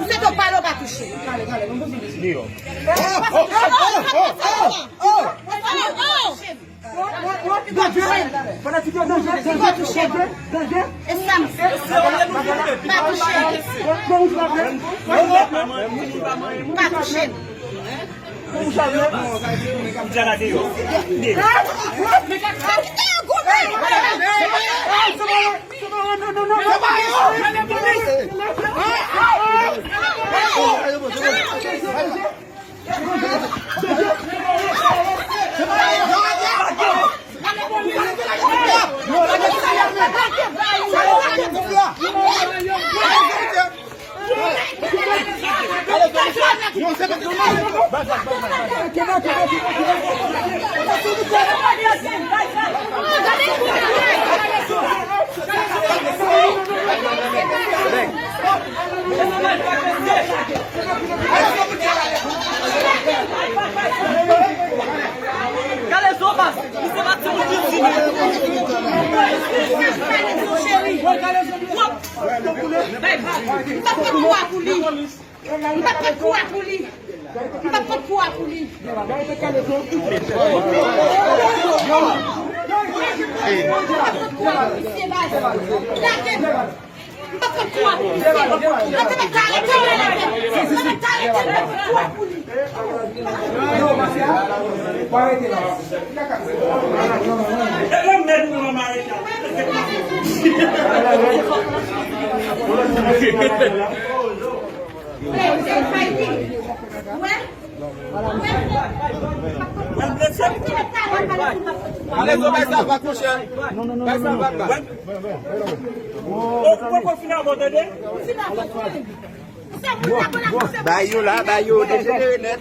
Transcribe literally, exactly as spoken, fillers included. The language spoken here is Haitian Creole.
Ou se te pale, ou pa touche. Deyò. Ou pa touche. Ou pa touche. Danje! Fanatik yo, danje, danje, danje, danje. E sa m fè. Pa touche. Bon, ou pa vle? Pa touche. Kalezo, baz, misye pa timoun piti, non. Kalezo, cheri. Bay, bay. M p ap pran kou a pou li. M p ap pran kou a pou li. M p ap pran kou a pou li. M p ap pran kou a pou misye, baz. Lage m. M p ap pran kou a pou misye. Mwen te mèt arete l nan latèt. Mwen mèt arete l, m p ap pran kou a pou li. E lè m mèt pou manman arete a. Kalezo, bay sa vag, monchè. Bay sa vag la. Ou poko fin avè w, tande? Ba yo la, ba yo dejenere nèt.